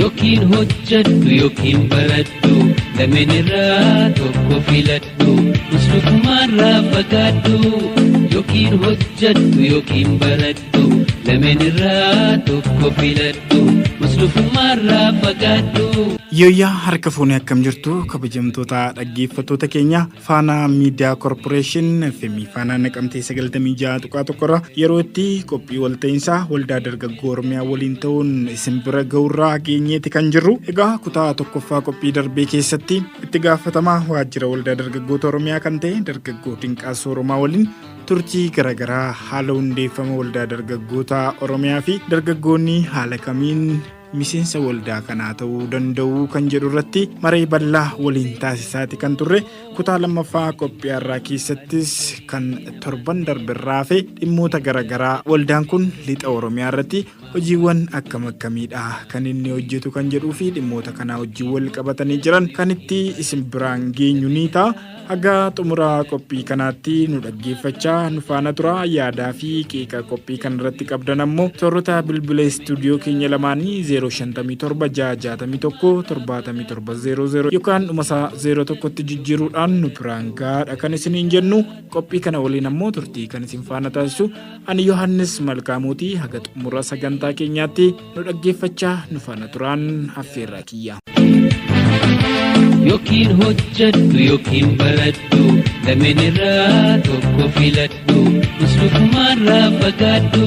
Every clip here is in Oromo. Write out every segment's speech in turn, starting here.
Yookiin hojjadhu yookiin baradhu, lameen irraa tokko filadhu, muslukumaarraa fagaadhu. Yookiin hojjadhu yookiin baradhu, lameen irraa tokko filadhu, muslukumaarraa fagaadhu. Yooyyaa, harka fuunee, akkam jirtu kabajamtoota dhaggeeffattoota keenya? Faanaa Miidiyaa Koorporeeshin FM Faanaa Naqamtee 96.1 irra yeroo itti qophii walta'iinsaa Waldaa Dargaggoo Oromiyaa waliin ta'uun isin bira ga'urraa geenyeeti kan jirru. Egaa kutaa tokkoffaa qophii darbee keessatti itti gaafatamaa waajjira Waldaa Dargaggoota Oromiyaa kan ta'e dargaggoo Dinqaa Sooromaa waliin turtii garaagaraa haala hundeeffama Waldaa Dargaggoota Oromiyaa fi dargaggoonni haala kamiin miseensa waldaa kanaa ta'uu danda'u kan jedhu irratti maree bal'aa waliin taasisaati kan turre. Kutaa lammaffaa qophii har'aa keessattis kan torban darberraa fi dhimmoota garaagaraa, waldaan kun lixa Oromiyaa irratti hojiiwwan akkam akkamiidha kan inni hojjetu kan jedhuu fi dhimmoota kanaa wajjin wal qabatanii jiran kan itti isin biraan geenyu ni ta'a. Haga xumura qophii kanaatti nu dhaggeeffachaa nu faana tura. Yaadaa fi qeeqa qophii kanarratti qabdan ammoo toorota bilbila istuudiyoo keenya lamaanii 057 661 77 00 yookaan dhumasaa 01tti jijjiiruudhaan nu biraan gahaadha kan isiniin jennu. Qophii kana waliin ammoo turtii kan isin faana taasisu ani Yohannis Malkaamuutii. Haga xumura sagantaa keenyaatti nu dhaggeeffachaa nu faana turaan affeerraa kiyya. Yookiin hojjadhu yookiin baradhu, lameen irraa tokko filadhu, muslukumaarraa fagaadhu.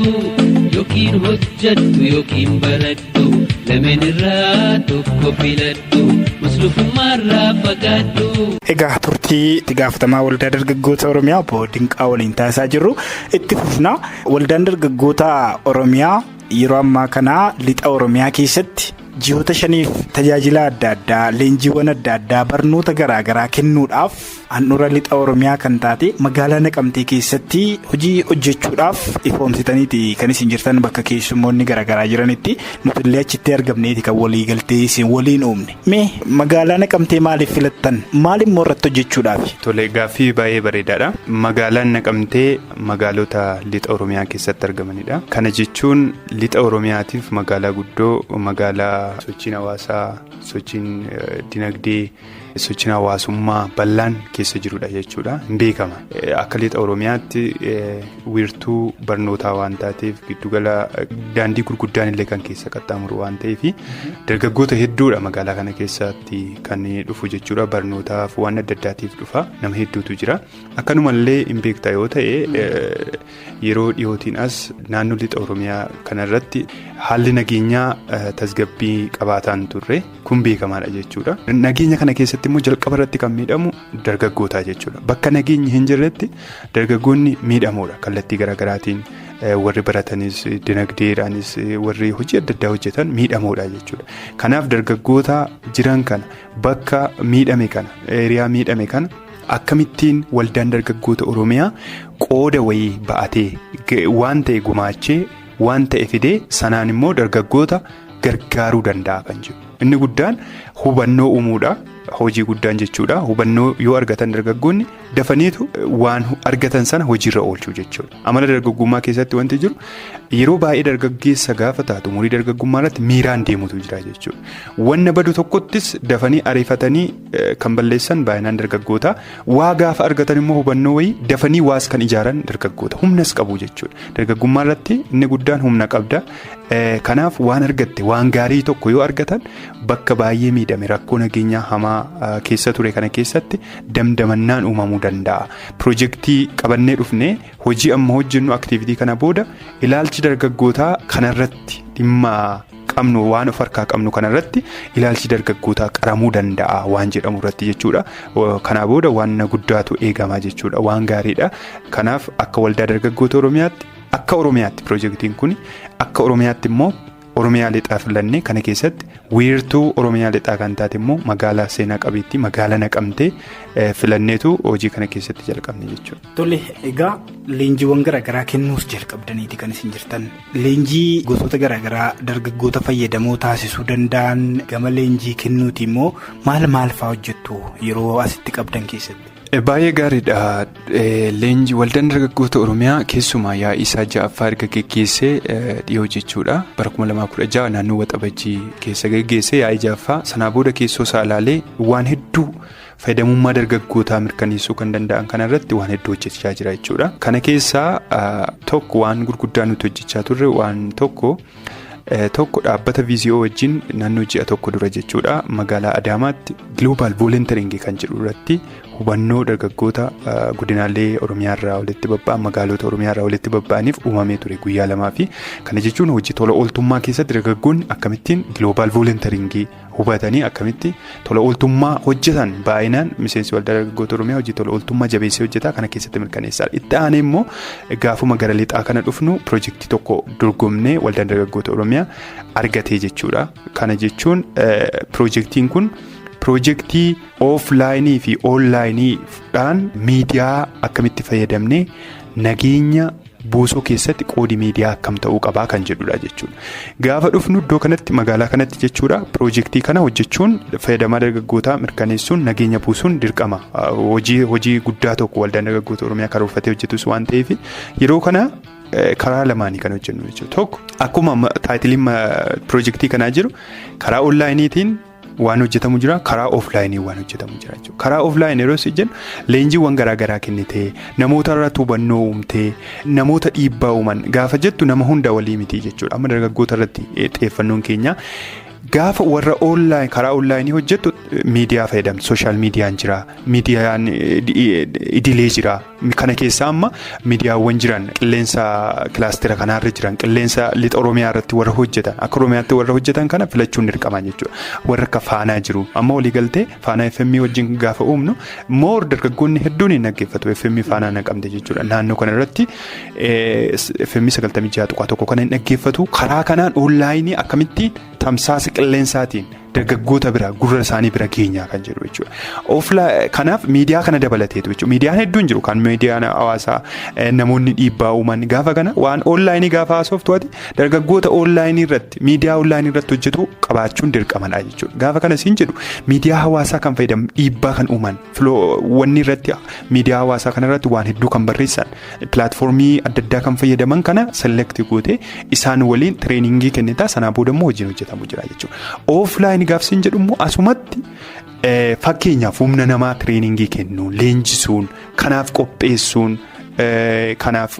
Yookiin hojjadhu yookiin baradhu, lameen irraa tokko filadhu, muslukumaarraa fagaadhu. Egaa turtii itti gaafatamaa Waldaa Dargaggoota Oromiyaa obbo Dinqaa waliin taasisaa jirru itti fufna. Waldaan Dargaggoota Oromiyaa yeroo ammaa kana lixa Oromiyaa keessatti ji'oota 5f tajaajila adda addaa, leenjiiwwan adda addaa, barnoota garaagaraa kennuudhaaf handhuura lixa Oromiyaa kan taate magaalaa Naqamtee keessatti hojii hojjechuudhaaf ifoomsitaniiti kan isin jirtan. Bakka keessummoonni garaagaraa jiranitti nuti illee achitti argamneeti kan waliigaltee isin waliin uumne. Mee magaalaa Naqamtee maaliif filattan? Maal immoo irratti hojjechuudhaaf? Tole, gaaffii baay'ee bareedaadha. Magaalaan Naqamtee magaalota lixa Oromiyaa keessatti argamanidha. Kana jechuun lixa Oromiyaatiif magaalaa guddoo, magaalaa sochiin hawaasaa, sochiin dinagdee, sochiin hawaasummaa bal'aan keessa jirudha jechuudha. Hin beekama. Akka lixa Oromiyaatti wiirtuu barnootaa waan taateef, giddugala daandii gurguddaan illee kan keessa qaxxaamuru waan ta'eef, dargaggoota hedduudha magaalaa kana keessatti kan dhufu jechuudha. Barnootaaf, waan adda addaatiif dhufa, nama hedduutu jira. Akkanumallee hin beekta yoo ta'e, yeroo dhiyootiin as naannoo lixa Oromiyaa kanarratti haalli nageenyaa tasgabbii qabaataan turre kun beekamaadha jechuudha. Nageenya kana keessatti immoo jalqaba irratti kan miidhamu dargaggootaa jechuudha. Bakka nageenyi hin jirretti dargaggoonni miidhamoodha kallattii garaagaraatiin, warri baratanis, dinagdeedhaanis, warri hojii adda addaa hojjetan miidhamoodha jechuudha. Kanaaf dargaggoota jiran kana, bakka miidhame kana, area miidhame kana akkamittiin Waldaan Dargaggoota Oromiyaa qooda wayii ba'atee, waan ta'e gumaachee, waan ta'e fidee sanaan immoo dargaggoota gargaaruu danda'a kan jiru. Inni guddaan hubannoo uumuudha. Hojii guddaan jechuudha. Hubannoo yoo argatan dargaggoonni dafaniitu waan argatan sana hojiirra oolchuu jechuudha. Amala dargaggummaa keessatti wanti jiru, yeroo baay'ee dargaggeessa gaafa taatu umurii dargaggummaa irratti miiraan deemutu jira jechuudha. Wanna badu tokkottis dafanii ariifatanii kan balleessan baay'inaan dargaggoota. Waa gaafa argatan immoo hubannoo wayii dafanii waas kan ijaaran dargaggoota. Humnas qabu jechuudha. Dargaggummaa irratti inni guddaan humna qabda. Kanaaf waan argatte, waan gaarii tokko yoo argatan, bakka baay'ee miidhame, rakkoo nageenyaa hamaa keessa ture kana keessatti damdamannaan uumamuu danda'a. Piroojeektii qabannee dhufnee hojii amma hojjennu, activity kana booda ilaalchi dargaggootaa kanarratti, dhimma qabnu, waan of harkaa qabnu kanarratti ilaalchi dargaggootaa qaramuu danda'a waan jedhamu irratti jechuudha. Kanaa booda waan guddaatu eegamaa jechuudha, waan gaariidha. Kanaaf akka Waldaa Dargaggoota Oromiyaatti, akka Oromiyaatti piroojeektiin kun, akka Oromiyaatti immoo Oromiyaa lixaa filannee, kana keessatti wiirtuu Oromiyaa lixaa kan taate immoo magaalaa seenaa qabeettii, magaalaa Naqamtee filanneetu hojii kana keessatti jalqabne jechuudha. Tole, egaa leenjiiwwan garaagaraa kennuus jalqabdaniiti kan isin jirtan. Leenjii gosoota garaagaraa dargaggoota fayyadamoo taasisuu danda'an gama leenjii kennuuti immoo maal maal fa'aa hojjettu yeroo asitti qabdan keessatti? Baay'ee gaariidha. Leenjii waldaan dargaggoota Oromiyaa keessumaa yaa'ii isaa ja'affaa erga geggeessee dhiyoo jechuudha. Bara 2016 naannoo Waxabajjii keessa geggeessee yaa'ii ja'affaa sanaa booda keessoo isaa ilaalee waan hedduu fayyadamummaa dargaggootaa mirkaneessuu kan danda'an kanarratti waan hedduu hojjechaa jira jechuudha. Kana keessaa tokko waan gurguddaa nuti hojjechaa turre waan tokko. Tokko dhaabbata viiziyoo wajjin naannoo ji'a tokko dura jechuudha magaalaa Adaamaatti Global Volunteering kan jedhu irratti hubannoo dargaggoota godinaalee Oromiyaarraa walitti babba'an magaalota Oromiyaarraa walitti babba'aniif uumamee ture guyyaa lamaa fi kana jechuun hojii tola ooltummaa keessatti dargaggoonni akkamittiin Global Volunteering hubatanii akkamitti tola ooltummaa hojjetan baay'inaan miseensi waldaa dargaggoota Oromiyaa hojii tola ooltummaa jabeessee hojjetaa kana keessatti mirkaneessaadha. Itti aanee immoo gaafuma gara lixaa kana dhufnu piroojeektii tokko dorgomnee waldaan dargaggoota Oromiyaa argatee jechuudha. Kana jechuun piroojeektiin kun piroojeektii ooflaayinii fi oonlaayiniidhaan miidiyaa akkamitti fayyadamnee nageenya buusuu keessatti qoodi miidiyaa akkam ta'uu qabaa kan jedhudha jechuudha. Gaafa dhufnu iddoo kanatti magaalaa kanatti jechuudha piroojeektii kana hojjechuun fayyadamaa dargaggootaa mirkaneessuun nageenya buusuun dirqama. Hojii guddaa tokko waldaan dargaggoota Oromiyaa karoorfatee hojjetus waan ta'eef yeroo kana karaa lamaanii kan hojjennu jechuudha. Tokko akkuma taayitiliin piroojeektii kanaa jiru karaa oonlaayiniitiin waan hojjetamu jira, karaa ooflaayinii waan hojjetamu jira jechuudha. Karaa ooflaayinii yeroo isin jennu leenjiiwwan garaagaraa kennitee namoota irratti hubannoo uumtee namoota dhiibbaa uuman gaafa jettu nama hunda walii miti jechuudha. Amma dargaggoota irratti xiyyeeffannoon keenya gaafa warra karaa oonlaayinii hojjettu miidiyaa fayyadamtu. Sooshaal miidiyaan jira, miidiyaan idilee jira. Kana keessaa amma miidiyaawwan jiran qilleensa kilaastera kanaarra jiran qilleensa lixa Oromiyaa irratti warra hojjetan akka Oromiyaatti warra hojjetan kana filachuun dirqama jechuudha. Warra akka Faanaa jiru amma waliigaltee Faanaa FM wajjin gaafa uumnu moor dargaggoonni hedduun hin dhaggeeffatu FM Faanaa naqamte jechuudha. Naannoo kana irratti FM 96.1 kana hin dhaggeeffatu. Karaa kanaan oonlaayinii akkamitti tamsaasa qilleensaatiin dargaggoota bira gurra isaanii bira geenyaa kan jedhu jechuudha. Kanaaf miidiyaa kana dabalateetu jechuudha. Miidiyaan hedduun jiru kan miidiyaan hawaasaa namoonni dhiibbaa uuman gaafa kana waan oonlaayinii gaafa haasoftu ati dargaggoota oonlaayinii irratti miidiyaa oonlaayinii irratti hojjetu qabaachuun dirqamadha jechuudha. Gaafa kana siin jedhu miidiyaa hawaasaa kan fayyadamu dhiibbaa kan uuman wanni irratti miidiyaa hawaasaa kana irratti waan hedduu kan barreessan pilaatfoormii adda addaa kan fayyadaman kana selekti gootee isaan waliin tireeningii kennitaa sanaa booda immoo hojiin hojjetamu jira jechuudha. Ooflaayinii gaafsiin jedhu immoo asumatti fakkeenyaaf humna namaa tireeningii kennuun leenjisuun kanaaf qopheessuun kanaaf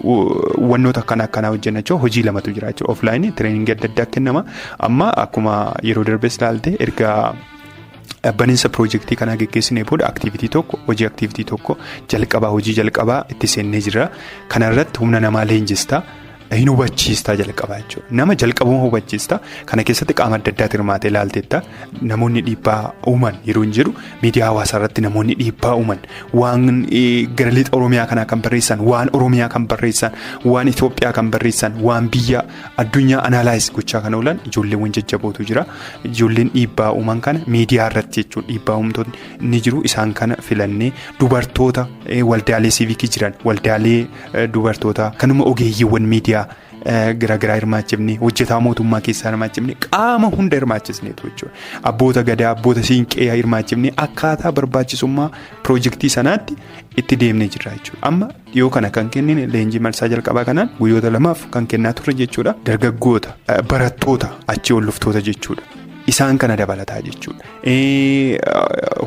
wannoota akkana akkanaa hojjenna jechuudha. Hojii lamatu jira jechuudha. Ooflaayinii tireeningii adda addaa kennama. Amma akkuma yeroo darbes ilaalte erga baniinsa piroojeektii kanaa geggeessinee booda aktiivitii tokko hojii aktiivitii tokko jalqabaa hojii jalqabaa itti seennee jira. Kanarratti humna namaa leenjista. Hin hubachiistaa jalqabaa jechuudha. Nama jalqabuma hubachiistaa. Kana keessatti qaama adda addaatti hirmaatee ilaalteetta. Namoonni dhiibbaa uuman yeroo hin jedhu miidiyaa hawaasaa irratti namoonni dhiibbaa uuman waan gara lixa Oromiyaa kanaa kan barreessan, waan Oromiyaa kan barreessan, waan Itoophiyaa kan barreessan, waan biyya addunyaa anaalaayis gochaa kan oolan ijoolleewwan jajjabootu jira. Ijoolleen dhiibbaa uuman kana miidiyaa irratti jechuun dhiibbaa uumtoonni ni jiru. Isaan kana filannee dubartoota waldaalee siivikii jiran, waldaalee dubartoota kanuma ogeeyyiiwwan miidiyaa garaagaraa hirmaachifne hojjetaa mootummaa keessaa hirmaachifne qaama hunda hirmaachisneetu jechuudha. Abboota gadaa, abboota siinqee hirmaachifne akkaataa barbaachisummaa piroojeektii sanaatti itti deemnee jirra jechuudha. Amma dhiyoo kana kan kennine leenjii marsaa jalqabaa kanaan guyyoota lamaaf kan kennaa turre jechuudha. Dargaggoota, barattoota, achii ol dhuftoota jechuudha. Isaan kana dabalataa jechuudha.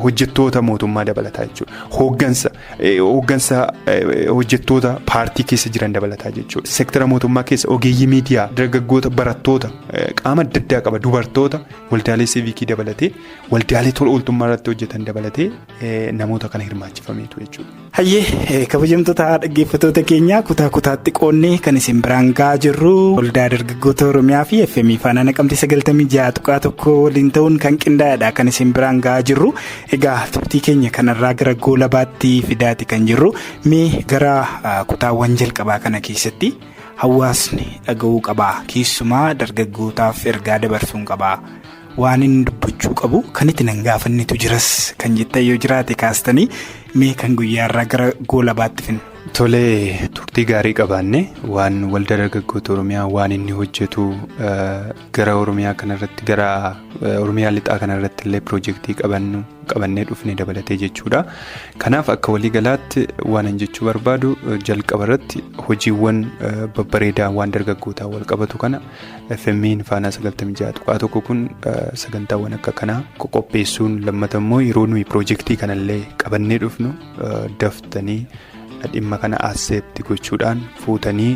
Hojjettoota mootummaa dabalataa jechuudha. Hooggansa hojjettoota paartii keessa jiran dabalataa jechuudha. Seektara mootummaa keessa ogeeyyii miidiyaa, dargaggoota, barattoota, qaama adda addaa qaba. Dubartoota waldaalee siivikii dabalatee, waldaalee tola ooltummaa irratti hojjetan dabalatee namoota kana hirmaachifameetu jechuudha. Hayyee kabajamtoota dhaggeeffattoota keenyaa kutaa kutaatti qoonnee kan isin biraan gahaa jirru waldaa dargaggoota Oromiyaa fi FM Faanaa Naqamtee 96.1 waliin ta'uun kan qindaa'edha kan isin biraan gahaa jirru. Egaa turtii keenya kanarraa gara goolabaatti fidaati kan jirru. Mee gara kutaawwan jalqabaa kana keessatti hawaasni dhaga'uu qabaa, keessumaa dargaggootaaf ergaa dabarsuun qabaa, waan inni dubbachuu qabu kan itti nan gaafannetu jiras kan jettan yoo jiraate kaastanii mee kan guyyaarraa gara goolabaatti finna. Tolee, turtii gaarii qabaanne waan waldaa dargaggoota Oromiyaa waan inni hojjetu gara Oromiyaa kanarratti gara Oromiyaa lixaa kanarratti illee piroojeektii qabannee dhufne dabalatee jechuudha. Kanaaf akka waliigalaatti waan ani jechuu barbaadu jalqaba irratti hojiiwwan babbareedaa waan dargaggootaa wal qabatu kana FM'n Faanaa 96.1 kun sagantaawwan akka kanaa qopheessuun lammata immoo yeroo nuyi piroojeektii kanallee qabannee dhufnu daftanii dhimma kana accept gochuudhaan fuutanii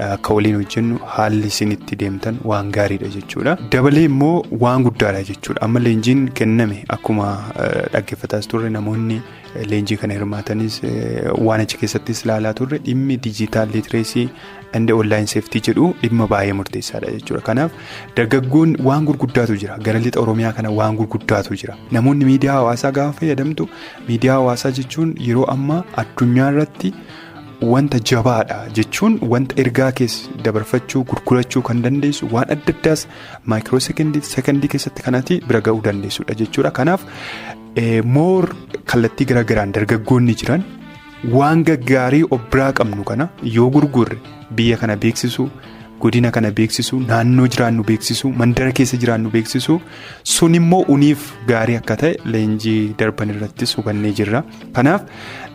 akka waliin hojjennu haalli isin itti deemtan waan gaariidha jechuudha. Dabalee immoo waan guddaadha jechuudha. Amma leenjiin kenname akkuma dhaggeeffataas turre namoonni leenjii kana hirmaatanis waan achi keessattis ilaalaa turre dhimmi digital literacy and online safety jedhu dhimma baay'ee murteessaadha jechuudha. Kanaaf dargaggoon waan gurguddaatu jira. Gara lixa Oromiyaa kana waan gurguddaatu jira. Namoonni miidiyaa hawaasaa gaafa fayyadamtu miidiyaa hawaasaa jechuun yeroo ammaa addunyaa irratti wanta jabaadha jechuun wanta ergaa keessa dabarfachuu gurgurachuu kan dandeessu waan adda addaas micro secondii keessatti kanatti bira ga'uu dandeessudha jechuudha. Kanaaf more kallattii garaagaraan dargaggoonni jiran waan gaggaarii of biraa qabnu kana yoo gurgurre biyya kana beeksisu, godina kana beeksisu, naannoo jiraannu beeksisu, mandara keessa jiraannu beeksisu sun immoo uniif gaarii akka ta'e leenjii darban irrattis hubannee jirra. Kanaaf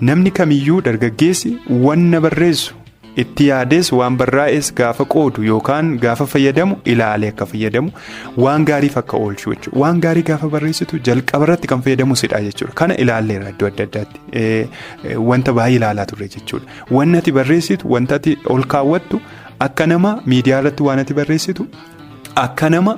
namni kamiyyuu dargaggeessi wanna barreessu itti yaadees waan barraa'es gaafa qoodu yookaan gaafa fayyadamu ilaalee akka fayyadamu waan gaariif akka oolchu jechuudha. Waan gaarii gaafa barreessitu jalqaba irratti kan fayyadamu sidha jechuudha. Kana ilaalleerra iddoo adda addaatti wanta baay'ee ilaalaa turre jechuudha. Wanni ati barreessitu wanta ati ol kaawwattu akka nama miidiyaa irratti waan ati barreessitu akka nama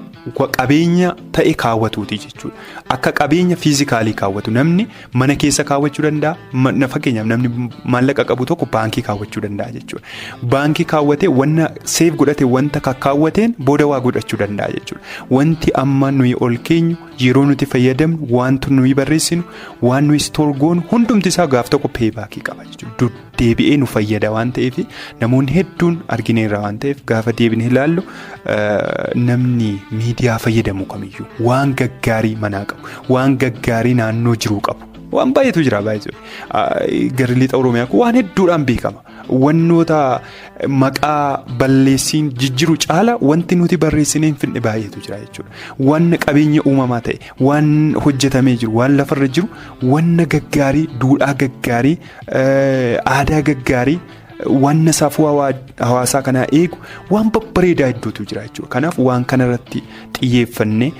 qabeenya ta'e kaawwatuuti jechuudha. Akka qabeenya physicalii kaawwatu namni mana keessa kaawwachuu danda'a. Fakkeenyaaf namni maallaqa qabu tokko baankii kaawwachuu danda'a jechuudha. Baankii kaawwatee wanna save godhate wanta kakkaawwateen booda waa godhachuu danda'a jechuudha. Wanti amma nuyi ol keenyu yeroo nuti fayyadamnu wanti nuyi barreessinu waan nuyi store goonu hundumti isaa gaaf tokko paybackii qaba jechuudha. Deebi'ee nu fayyada waan ta'eef namoonni hedduun argineerra waan ta'eef gaafa deebinee ilaallu namni miidiyaa fayyadamu kamiyyuu waan gaggaarii manaa qabu waan gaggaarii naannoo jiruu qabu waan baay'eetu jira baay'ee garri lixa Oromiyaa kun waan hedduudhaan beekama. Wannoota maqaa balleessiin jijjiru caala wanti nuti barreessinee hin finne baay'eetu jira jechuudha. Waan qabeenya uumamaa ta'e, waan hojjetamee jiru, waan lafarra jiru, wanna gaggaarii, duudhaa gaggaarii, aadaa gaggaarii, wanna safuu hawaasaa kanaa eegu waan babbareedaa hedduutu jira jechuudha. Kanaaf waan kanarratti xiyyeeffannee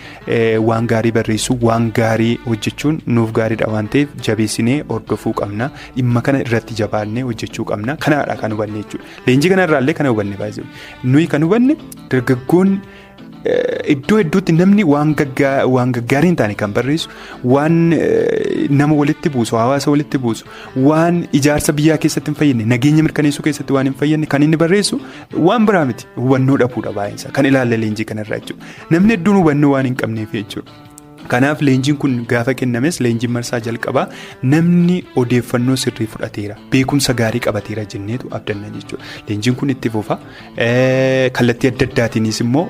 waan gaarii barreessuu, waan gaarii hojjechuun nuuf gaariidha waan ta'eef jabeessinee hordofuu qabna. Dhimma kana irratti jabaannee hojjechuu qabna. Kanaadha kan hubanne jechuudha. Leenjii kanarraallee kana hubanne baay'ee. Nuyi kan hubanne dargaggoonni iddoo hedduutti namni waan gaggaarii hin taane kan barreessu, waan nama walitti buusu, hawaasa walitti buusu, waan ijaarsa biyyaa keessatti hin fayyadne, nageenya mirkaneessuu keessatti waan hin fayyadne kan inni barreessu waan biraa miti. Hubannoo dhabuudha baay'insa kan ilaalle leenjii kanarraa jechuudha. Namni hedduun hubannoo waan hin qabneef jechuudha. Kanaaf leenjiin kun gaafa kennames leenjiin marsaa jalqabaa namni odeeffannoo sirrii fudhateera beekumsa gaarii qabateera jenneetu abdanna jechuudha. Leenjiin kun itti fufa. Kallattii adda addaatiinis immoo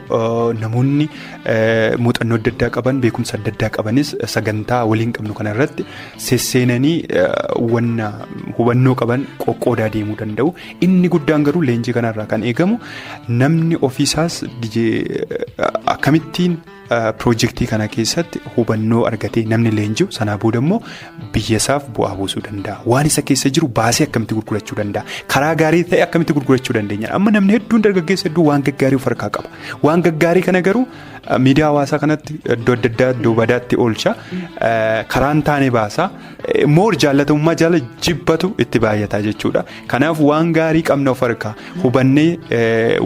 namoonni muuxannoo adda addaa qaban beekumsa adda addaa qabanis sagantaa waliin qabnu kanarratti sesseenanii wanna hubannoo qaban qoqqoodaa deemuu danda'u. Inni guddaan garuu leenjii kanarraa kan eegamu namni ofiisaas akkamittiin piroojeektii kana keessatti hubannoo argatee namni leenji'u sanaa booda immoo biyya isaaf bu'aa buusuu danda'a. Waan isa keessa jiru baasee akkamitti gurgurachuu danda'a. Karaa gaarii ta'e akkamitti gurgurachuu dandeenya. Amma namni hedduun dargaggeessa hedduu waan gaggaarii of harkaa qaba. Waan gaggaarii kana garuu miidiyaa hawaasaa kanatti iddoo adda addaa iddoo badaatti oolcha. Karaan taane baasa. More jaallatamummaa jaala jibbatu itti baay'ata jechuudha. Kanaaf waan gaarii qabna of harkaa hubannee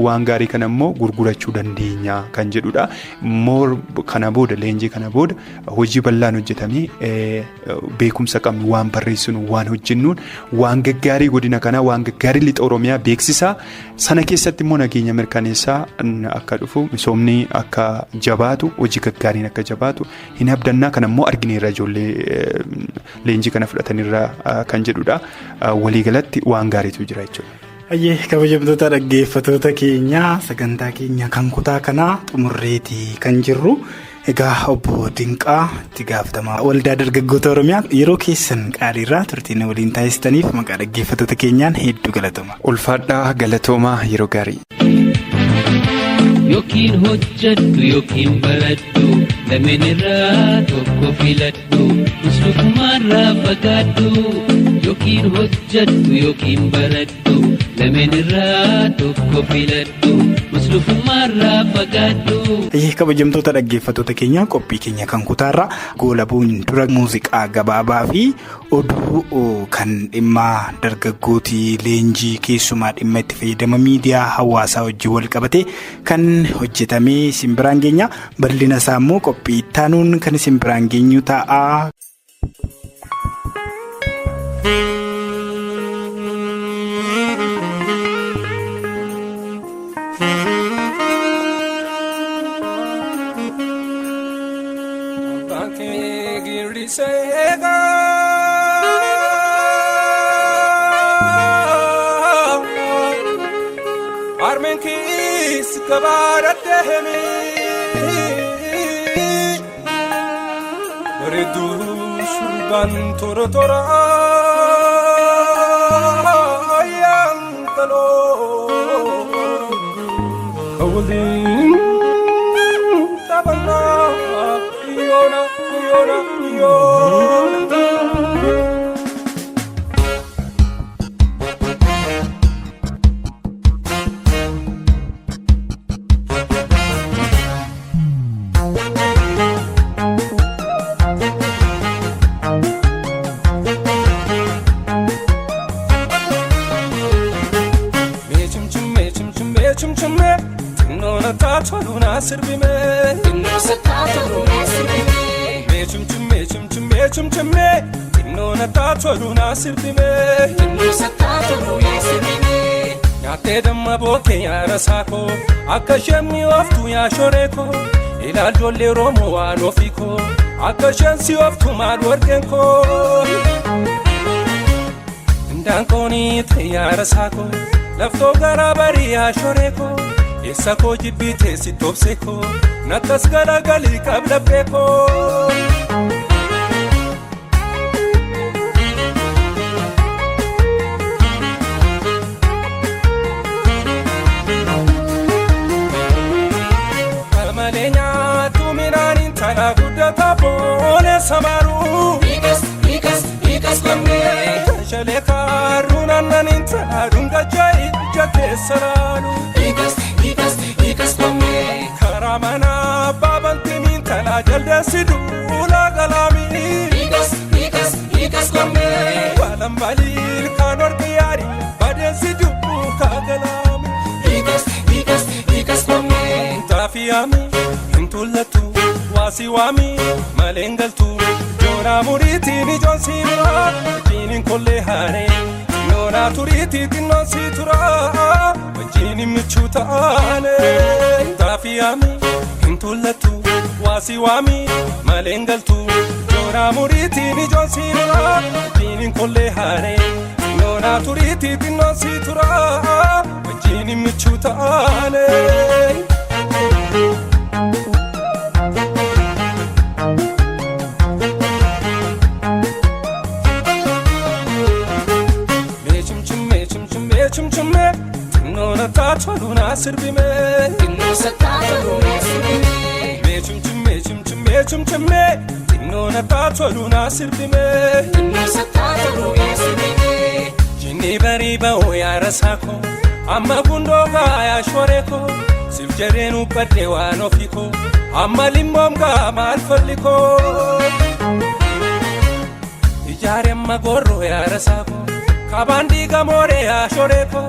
waan gaarii kana immoo gurgurachuu dandeenya kan jedhudha. More kana booda leenjii kana booda hojii bal'aan hojjetamee beekumsa qabnu waan barreessinu waan hojjennuun waan gaggaarii godina kanaa waan gaggaarii lixa Oromiyaa beeksisaa sana keessatti immoo nageenya mirkaneessaa akka dhufu misoomni akka jabaatu hojii gaggaariin akka jabaatu hin abdannaa kana immoo argineerra ijoollee leenjii kana fudhatanirra kan jedhudha. Waliigalatti waan gaariitu jira jechuudha. Ayyee kabajamtoota dhaggeeffattoota keenya sagantaa keenya kan kutaa kanaa xumurreetii kan jirru Egaa obbo Dinqaa itti gaafatamaa Waldaa Dargaggoota Oromiyaa yeroo keessan qaaliirraa turtiin waliin taasistaniif maqaa dhaggeeffattoota keenyaan hedduu galatoma. Ulfaadhaa galatoomaa yeroo gaarii. Yookiin hojjadhu yookiin baradhu lameen irraa tokko filadhu muslukumaarraa fagaadhu yookiin hojjadhu yookiin baradhu lameen irraa tokko filadhu muslukumaarraa fagaadhu. Kabajamtoota dhaggeeffattoota keenya qophii keenya kan kutaarraa goolabuun dura muuziqaa gabaabaa fi oduu kan dhimma dargaggootii leenjii keessumaa dhimma itti fayyadama miidiyaa hawaasaa wajjin wal qabate kan hojjetamee isin biraan geenya bal'ina isaa immoo qophii ittaanuun kan isin biraan geenyu ta'a. Tora tora ayantalo kawalin tabana yona yona yona. Nyaatee damma bookee yaara saakoo akka isheen mi'ooftu yaa shoree koo ilaaljoollee Oromoo waan ofii koo akka isheen si'ooftu maal warqeen koo. Indaanqoonii ta'e yaara saakoo laftoo garaa barii yaa shoree koo eessa koo jibbii teessi toobsee koo nattas galagalii qablabbee koo. Samaru Hiikas hiikas hiikas konnee Shalee kaaruu naannan intalaa dhungachaa ija keessa laalu Hiikas hiikas hiikas konnee Karaa manaa baabantiin intalaa jaldeessi duula galaami Hiikas hiikas hiikas konnee Balan baliil kaan orgi yaari badeessi dubbuu kaagalaami Hiikas hiikas hiikas konnee Taafiyaami hin tullatu. Waasi waami maleen galtu joonaa muriitiin ijoon si bira wajjiniin kollee haaree xinnoonaa turiitii xinnoon si tura wajjiniin michuu taane. Taafiyaami hin tullatu waasi waami maleen galtu joonaa muriitiin ijoon si bira wajjiniin kollee haaree xinnoonaa turiitii xinnoon si tura wajjiniin michuu taane. Jinni barii ba'oo yaara saakoo amma gundoo gaayaa shoree koo siif jedheen uffadhe waan ofii koo amma limmoom gaa maal falli koo. Ijaaree amma gorroo yaara saakoo kabaan diiga mooree yaa shoree koo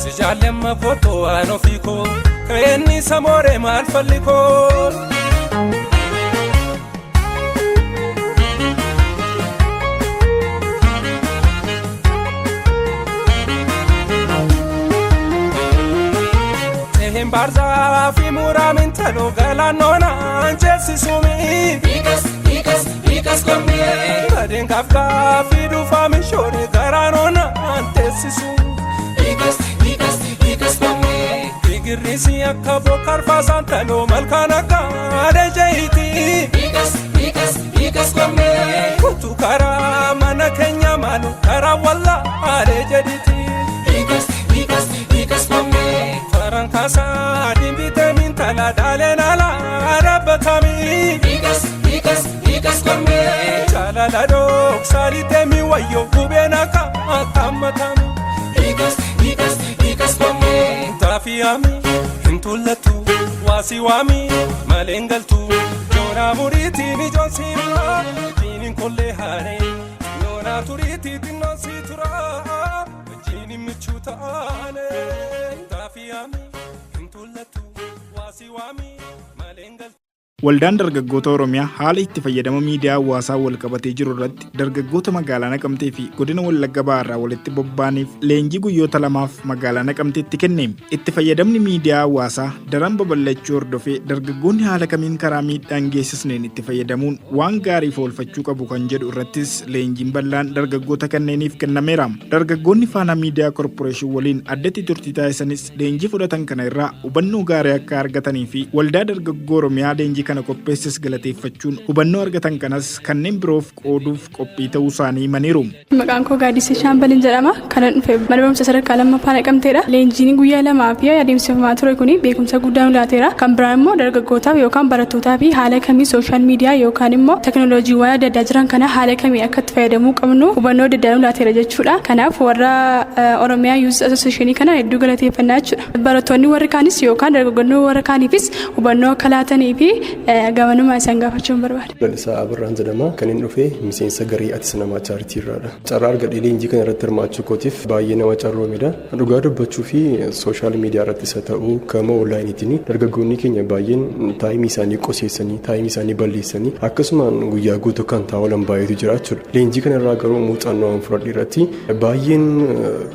si jaalle amma kotoo waan ofii koo ka'eenni samooree maal falli koo. Barzaa fi muraamin taloo galaannoonaan jeesisuumi. Hiikas hiikas hiikas konnee. Badeen gaafgaa fi dhufaami shooree garaanoonaan teessisu. Hiikas hiikas hiikas konnee. Girrisi akka bokkarfaa saantaloo malkaan akka adeejeeti. Hiikas hiikas hiikas kommee. Kutu karaa mana keenya maalu karaa wallaa adeejeeti. Hiikas hiikas hiikas kommee. Farankaasaa dimbitee mintala dhaaleen alaa dhaabbatami. Hiikas hiikas hiikas kommee. Jaalala dhoksaalitee mi wayyoo gubeen akka akkaammatami. Hiikas hiikas hiikas kommee. Taafiyaami hin tullatu waasi waami maleen galtu joonaa muriitiin ijoon siiraa wajjiniin kollee haaree xinnoonaa turiitii xinnoon sii turaa wajjiniin michuu taane. Taafiyaami hin tullatu waasi waami maleen galtu. Waldaan dargaggoota Oromiyaa haala itti fayyadama miidiyaa hawaasaa wal qabatee jiru irratti dargaggoota magaalaa Naqamtee fi godina Wallagga Bahaa irraa walitti bobba'aniif leenjii guyyoota lamaaf magaalaa Naqamteetti kenne. Itti fayyadamni miidiyaa hawaasaa daran babal'achuu hordofee dargaggoonni haala kamiin karaa miidhaan geessisneen itti fayyadamuun waan gaariif oolfachuu qabu kan jedhu irrattis leenjiin bal'aan dargaggoota kanneeniif kennameera. Dargaggoonni Faanaa Miidiyaa Korporeeshin waliin addatti turtii taasisanis leenjii fudhatan kana irraa hubannoo gaarii akka argatanii fi waldaa dargaggoo Oromiyaa leenjii kana qopheesses galateeffachuun hubannoo argatan kanas kanneen biroof qooduuf qophii ta'uu isaanii himaniiru. Maqaan koo Gaaddisee Shaambaliin jedhama. Kanan dhufe mana barumsa sadarkaa lammaffaa Naqamteedha. Leenjiin guyyaa lamaa fi adeemsifamaa ture kun beekumsa guddaa nu laateera. Kan biraan immoo dargaggootaaf yookaan barattootaaf haala kamii social media yookaan immoo teknooloojiiwwan adda addaa jiran kana haala kamii akka itti fayyadamuu qabnu hubannoo adda addaa nu laateera jechuudha. Kanaaf warra Oromiyaa Youth Association kana hedduu galateeffannaa jechuudha. Barattoonni warri kaanis yookaan dargaggoonni warra kaaniifis hubannoo akka laatanii fi gamanuma isaan gaafachuun barbaada. Lalisaa Abirraan jedhama. Kan inni dhufe miseensa garee Atis Namaa Chaaritii irraadha. Carraa argadhee leenjii kana irratti hirmaachuu kootiif baay'ee nama carroomedha. Dhugaa dubbachuu fi social media irrattis haa ta'u gama onlaayiniitiin dargaggoonni keenya baay'een time isaanii qoseessanii time isaanii balleessanii akkasumaan guyyaa guutuu kan taa'u baay'eetu jira jechuudha. Leenjii kana irraa garuu muuxannoo an fudhadhe irratti baay'een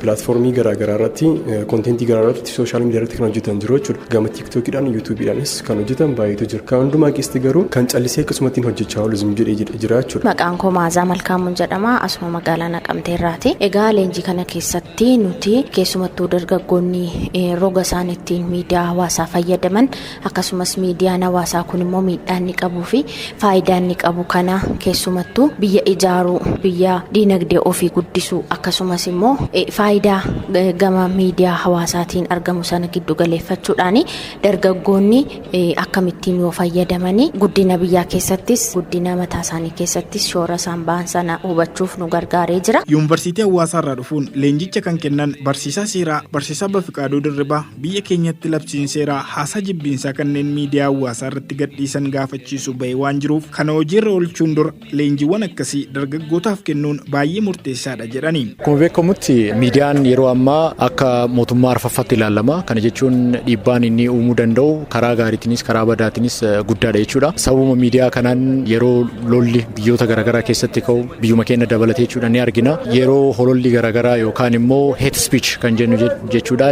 platform garaagaraa irratti content garaagaraa irratti social media irratti kan hojjetan jiru jechuudha. Gama tiiktookiidhaan yuutuubiidhaanis kan hojjetan baay'eetu jira. Kan hundumaa keessatti garuu kan callisee akkasumatti hojjechaa oolu zim jedhee jira jechuudha. Maqaan koo Maazaa Malkaamuun jedhama. Asuma magaalaa Naqamtee irraati. Egaa leenjii kana keessatti nuti keessumattuu dargaggoonni roga isaan ittiin miidiyaa hawaasaa fayyadaman akkasumas miidiyaan hawaasaa kun immoo miidhaa inni qabuu fi faayidaa inni qabu kana keessumattuu biyya ijaaruu, biyya diinagdee ofii guddisuu akkasumas immoo faayidaa gama miidiyaa hawaasaatiin argamu sana giddu galeeffachuudhaan dargaggoonni akkamittiin yoo fayyadamanii guddina biyyaa keessattis guddina mataa isaanii keessattis shoora isaan ba'an sana hubachuuf nu gargaaree jira. Yuunivarsiitii Hawaasaa irraa dhufuun leenjicha kan kennan barsiisaa seeraa barsiisaa Bafiqaaduu Dirribaa biyya keenyatti labsiin seeraa haasaa jibbiinsaa kanneen miidiyaa hawaasaa irratti gadhiisan gaafachiisu bahee waan jiruuf kana hojiirra oolchuun dura leenjiiwwan akkasii dargaggootaaf kennuun baay'ee murteessaadha jedhani. Akkuma beekamutti miidiyaan yeroo ammaa akka mootummaa arfaffaatti ilaalama. Kana jechuun dhiibbaan inni uumuu danda'u karaa gaariitiinis karaa badaatiinis guddaadha jechuudha. Sababuma miidiyaa kanaan yeroo lolli biyyoota garaagaraa keessatti ka'u biyyuma keenya dabalatee jechuudha ni argina. Yeroo hololli garaagaraa yookaan immoo hate speech kan jennu jechuudha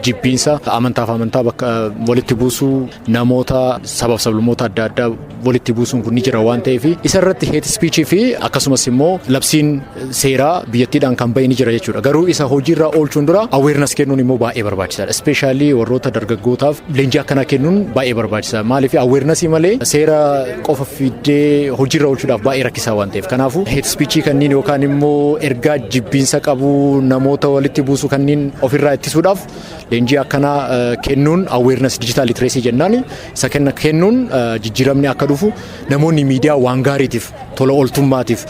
jibbiinsa amantaaf amantaa bakka walitti buusuu namoota sabaaf sablammoota adda addaa walitti buusuun kun ni jira waan ta'eef isa irratti hate speech fi akkasumas immoo labsiin seeraa biyyattiidhaan kan bahe ni jira jechuudha. Garuu isa hojiirra oolchuun dura awareness kennuun immoo baay'ee barbaachisaadha. Especially warroota dargaggootaaf leenjii akkanaa kennuun baay'ee barbaachisaadha. Maaliif awareness malee seera qofa fiddee hojiirra oolchuudhaaf baay'ee rakkisaa waan ta'eef. Kanaafuu hate speech kanneen yookaan immoo ergaa jibbiinsa qabu namoota walitti buusuu kanneen ofirraa ittisuudhaaf leenjii akkanaa kennuun awareness digital literacy jennaan isa kennuun jijjiiramni akka dhufu namoonni miidiyaa waan gaariitiif tola ooltummaatiif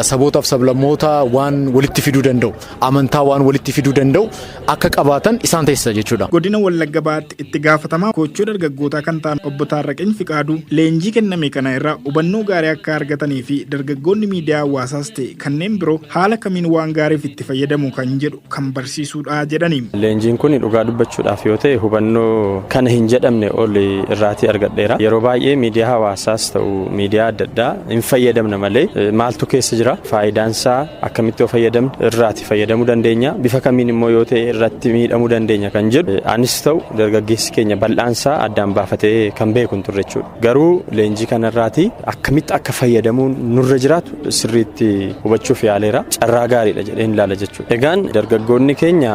sabootaaf sablammoota waan walitti fiduu danda'u amantaa waan walitti fiduu danda'u akka qabaatan isaan taasisa jechuudha. Godina Wallagga Bahaatti itti gaafatamaa koochoo dargaggootaa kan ta'an obbo Taarraqeen Fiqaaduu leenjii kenname kana irraa hubannoo gaarii akka argatanii fi dargaggoonni miidiyaa hawaasaas ta'e kanneen biroo haala kamiin waan gaariif itti fayyadamu kan jedhu kan barsiisuudha jedhani. Leenjiin kun dhugaa dubbachuudhaaf yoo ta'e hubannoo kana hin jedhamne ol irraatii argadheera. Yeroo baay'ee miidiyaa hawaasaas ta'u miidiyaa adda addaa hin fayyadamna malee maaltu keessa jira faayidaan isaa akkamitti yoo fayyadamne irraati fayyadamuu dandeenya bifa kamiin immoo yoo ta'e irratti miidhamuu dandeenya kan jedhu anis ta'u dargaggeessi keenya bal'aansaa addaan baafatee kan beeku hin turre jechuudha. Garuu leenjii kanarraati akkamitti akka fayyadamuun nurra jiraatu sirriitti hubachuuf yaaleera. Carraa gaariidha jedheen ilaala jechuudha. Egaan dargaggoonni keenya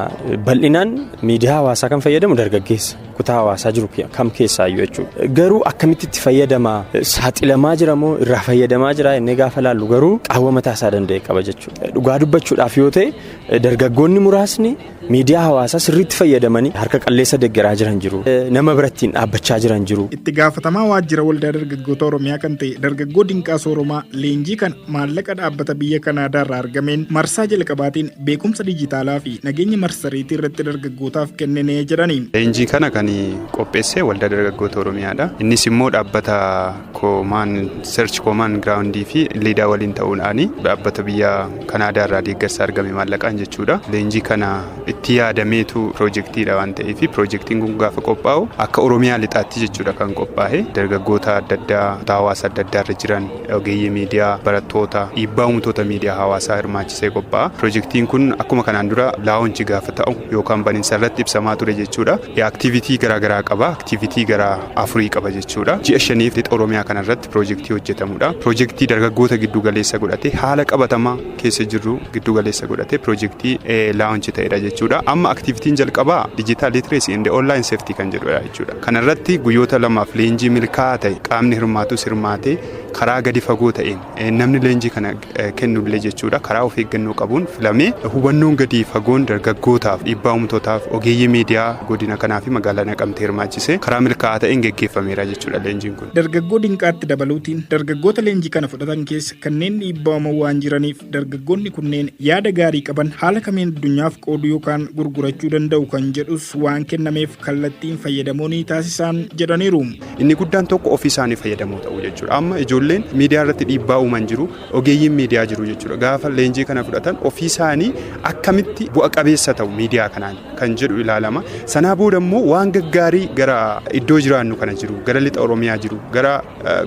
bal'inaan miidiyaa hawaasaa kan fayyadamu dargaggeessa. Kutaa hawaasaa jiru kam keessaayyuu jechuudha. Garuu akkamitti itti fayyadamaa saaxilamaa jira moo irraa fayyadamaa jira inni gaafa laallu garuu qaawwa mataa isaa danda'e qaba jechuudha. Dhugaa dubbachuudhaaf yoo ta'e dargaggoonni muraasni miidiyaa hawaasaa sirriitti fayyadamanii harka qalleessa deeggaraa jiran jiru. Nama birattiin dhaabbachaa jiran jiru. Itti gaafatamaa waajjira waldaa dargaggoota Oromiyaa kan ta'e dargaggoo Dinqaa Sooromaa leenjii kan maallaqa dhaabbata biyya Kanaadaa irraa argameen marsaa jalqabaatiin beekumsa dijitaalaa fi nageenya marsariitii irratti dargaggootaaf kennine jedhani. Leenjii kana kan qopheesse waldaa dargaggoota Oromiyaadha. Innis immoo dhaabbata Common Search Common Ground fi Liidaa waliin ta'uudhaan dhaabbata biyya Kanaadaa irraa deeggarsa argame maallaqaan jechuudha. Leenjii kana itti yaadameetu piroojeektiidha waan ta'eef piroojeektiin kun gaafa qophaa'u akka Oromiyaa lixaatti jechuudha kan qophaa'e dargaggoota adda addaa hawaasa adda addaa irra jiran ogeeyyii miidiyaa barattoota dhiibbaa uumtoota miidiyaa hawaasaa hirmaachisee qophaa'a. Piroojeektiin kun akkuma kanaan dura laawunchi gaafa ta'u yookaan baniinsa irratti ibsamaa ture jechuudha. Aktiivitii garaagaraa qaba. Aktiivitii gara 4 qaba jechuudha. Ji'a 5 lixa Oromiyaa kanarratti piroojeektii hojjetamudha. Piroojeektii dargaggoota giddu galeessa godhate haala qabatamaa keessa jirru giddu galeessa godhate piroojeektii laawunchi ta'edha jechuudha. Amma aktiivitiin jalqabaa digital literacy and online safety kan jedhudha jechuudha. Kanarratti guyyoota 2 leenjii milkaa'aa ta'e qaamni hirmaatus hirmaatee karaa gadi fagoo ta'een namni leenjii kana kennullee jechuudha karaa of eeggannoo qabuun filamee hubannoon gadi fagoon dargaggootaaf dhiibbaa uumtootaaf ogeeyyii miidiyaa godina kanaa fi magaalaa Naqamtee hirmaachise karaa milkaa'aa ta'een geggeeffameera jechuudha leenjiin kun. Dargaggoo Dinqaatti dabaluutiin dargaggoota leenjii kana fudhatan keessa kanneen dhiibbaa uuman waan jiraniif dargaggoonni kunneen yaada gaarii qaban haala kamiin addunyaaf qooduu yookaan gurgurachuu danda'u kan jedhus waan kennameef kallattiin fayyadamoo ni taasisan jedhaniiru. Inni guddaan tokko ofii isaanii fayyadamoo ta'uu jechuudha. Amma ijoolleen miidiyaa irratti dhiibbaa uuman jiru, ogeeyyiin miidiyaa jiru jechuudha. Gaafa leenjii kana fudhatan ofii isaanii akkamitti bu'a qabeessa ta'u miidiyaa kanaan kan jedhu ilaalama. Sanaa booda immoo waan gaggaarii gara iddoo jiraannu kana jiru, gara lixa Oromiyaa jiru, gara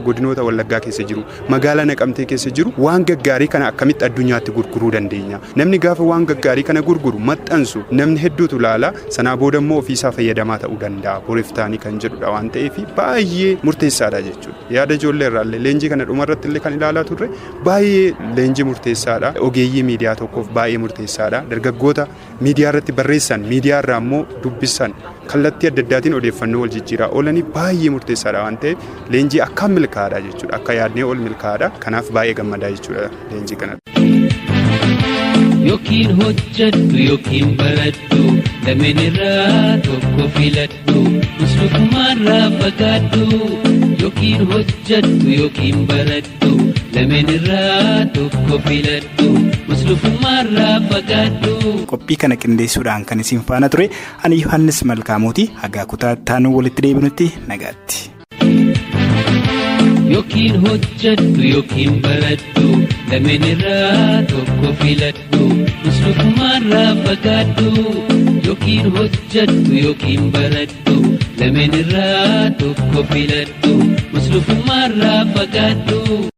godinoota Wallaggaa keessa jiru, magaalaa Naqamtee keessa jiru waan gaggaarii kana akkamitti addunyaatti gurguruu dandeenya. Namni gaafa waan gaggaarii kana gurguru maxxansu namni hedduutu ilaala. Sanaa booda immoo ofii isaa fayyadamaa ta'uu danda'a. Boriftaanii kan jedhudha waan ta'eef baay'ee murteessaadha jechuudha. Yaada ijoollee irraallee leenjii kana dhumarratti illee kan ilaalaa turre baay'ee leenjii murteessaadha. Ogeeyyii miidiyaa tokkoof baay'ee murteessaadha. Dargaggoota miidiyaa irratti barreessan, miidiyaa irraa immoo dubbisan kallattii adda addaatiin odeeffannoo wal jijjiiraa oolanii baay'ee murteessaadha waan ta'eef leenjii akkaan milkaa'aadha jechuudha. Akka yaadnee ol milkaa'aadha. Kanaaf baay'ee gammadaa jechuudha leenjii kana. Yookiin hojjedhu yookiin baradhu lameen irraa tokko filadhu muslukumaarraa fagaadhu yookiin hojjedhu yookiin baradhu lameen irraa tokko filadhu muslukumaarraa fagaadhu. Qophii kana qindeessuudhaan kan isin faana ture ani Yohaannis Malkaamooti. Hagaa kutaa itti walitti deebinutti nagaatti. Yookiin hojjedhu yookiin baradhu lameen irraa tokko filadhu muslukumaarraa fagaadhu yookiin hojjedhu yookiin baradhu lameen irraa tokko filadhu muslukumaarraa fagaadhu.